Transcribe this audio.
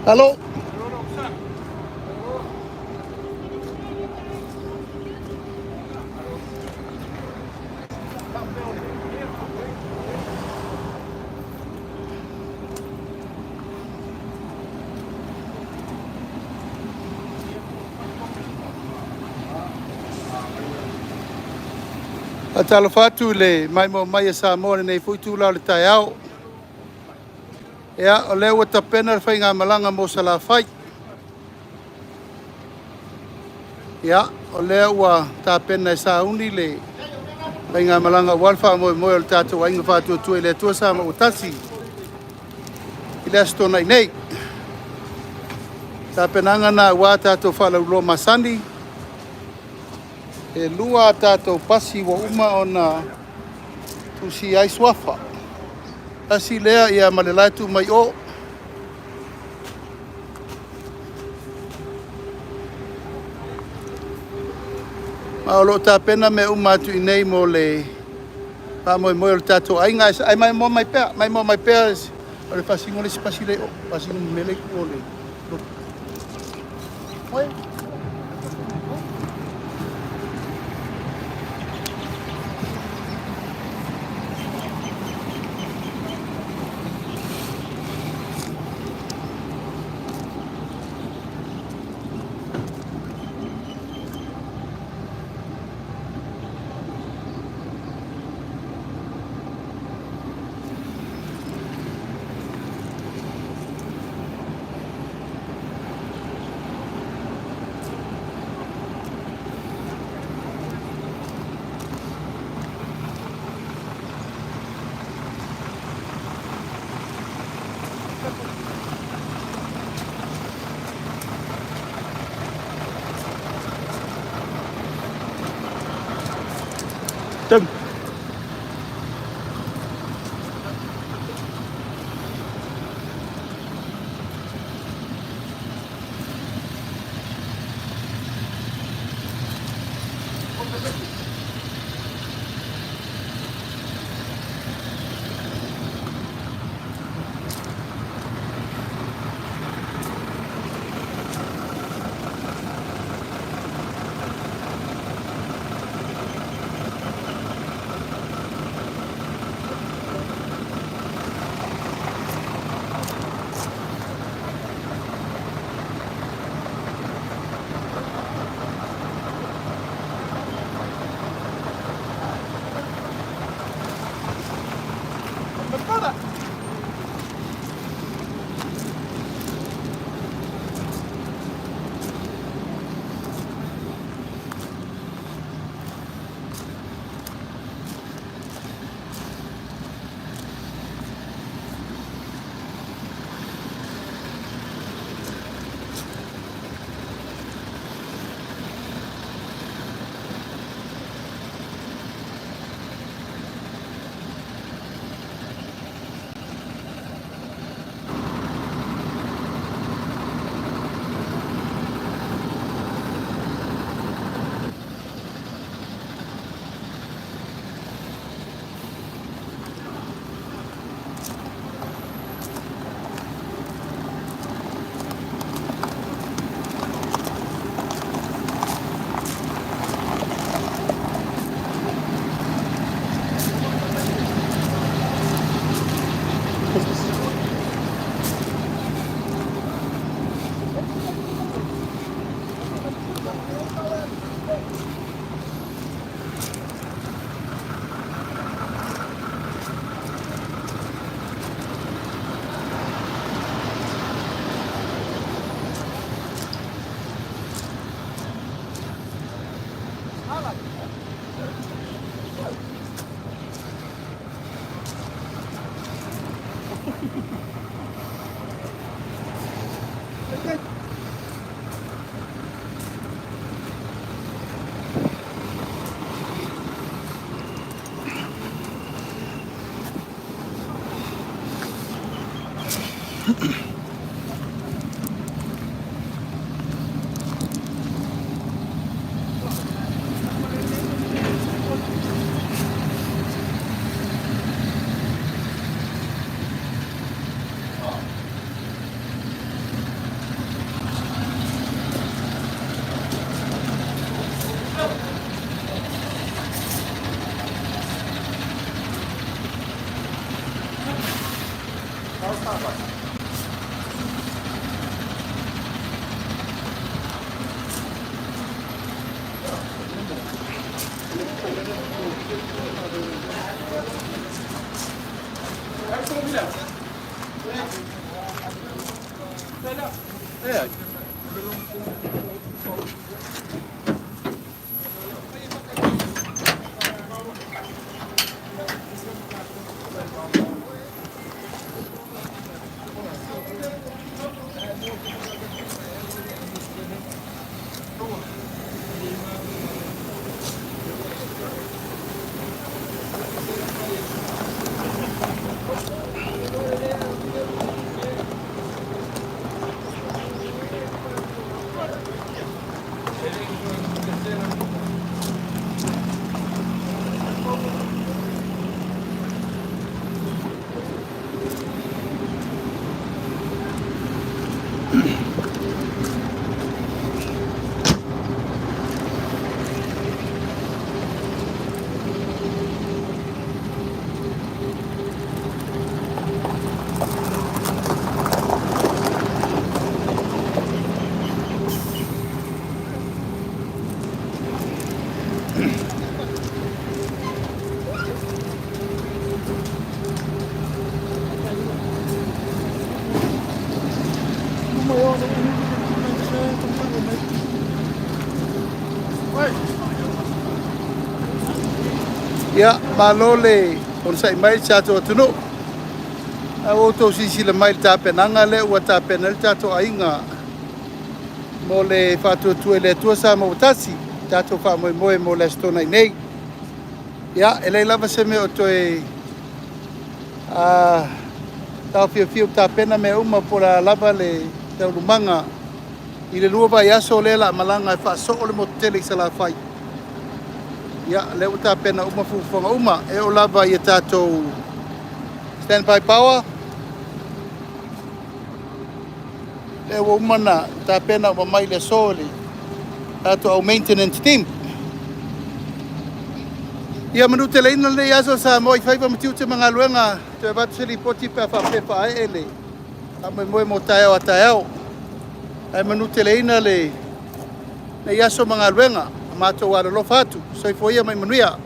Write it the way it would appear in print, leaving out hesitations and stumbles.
Alo. Faatalofa atu i le maimoa mai a Samoa i lenei foi itula o le taeao. Ia, o lea ua tapena le faigamalaga mo Salafai. Ia, o lea ua tapena e sauni le faigamalaga aua le faamoemoe o le tatou Aiga Faatuatua i le Atua Samoa ua Tasi i le Aso Toonai nei. O tapenaga lena aua tatou faalauiloa masani. E 2 a tatou pasi ua uma ona tusia ai suafa. Tasi lea ma le la e tuu mai o. Ma o lo o tapena mea uma atu i inei mo le faamoemoe o le tatou aiga. Ae maimoa mai pea, maimoa mai pea. O le faasino le isi pasi le o, faasino mele i o le lotu. Tum. Ia, malo le onosai mai i le tatou atunuu. A ua outou silasila mai i le tapenaga lea ua tapena ai le tatou aiga mo le Faatuatua i le Atua Samoa ua Tasi, le tatou faamoemoe mo le Aso Toonai nei. Ia, e leai lava se mea o toe taofiofia ua tapena mea uma po o le a lava le taualumaga i le 2 vaiaso lea o le a malaga e faasoo le motu tele i Salafai. Ia, o lea ua tapena uma fuafuaga uma, e oo lava i a tatou standby power, lea ua uma ona tapena uma mai i le aso e le tatou au maintenance team. Ia manuteleina lenei aso Samoa i faiva ma tiute ma galuega. Toe avatu se lipoti pe a faapea e faaee le faamoemoe mo taeao a taeao. Ae manuteleina lenei aso ma galuega. Matou alolofa atu. Soifua ia ma ia manuia.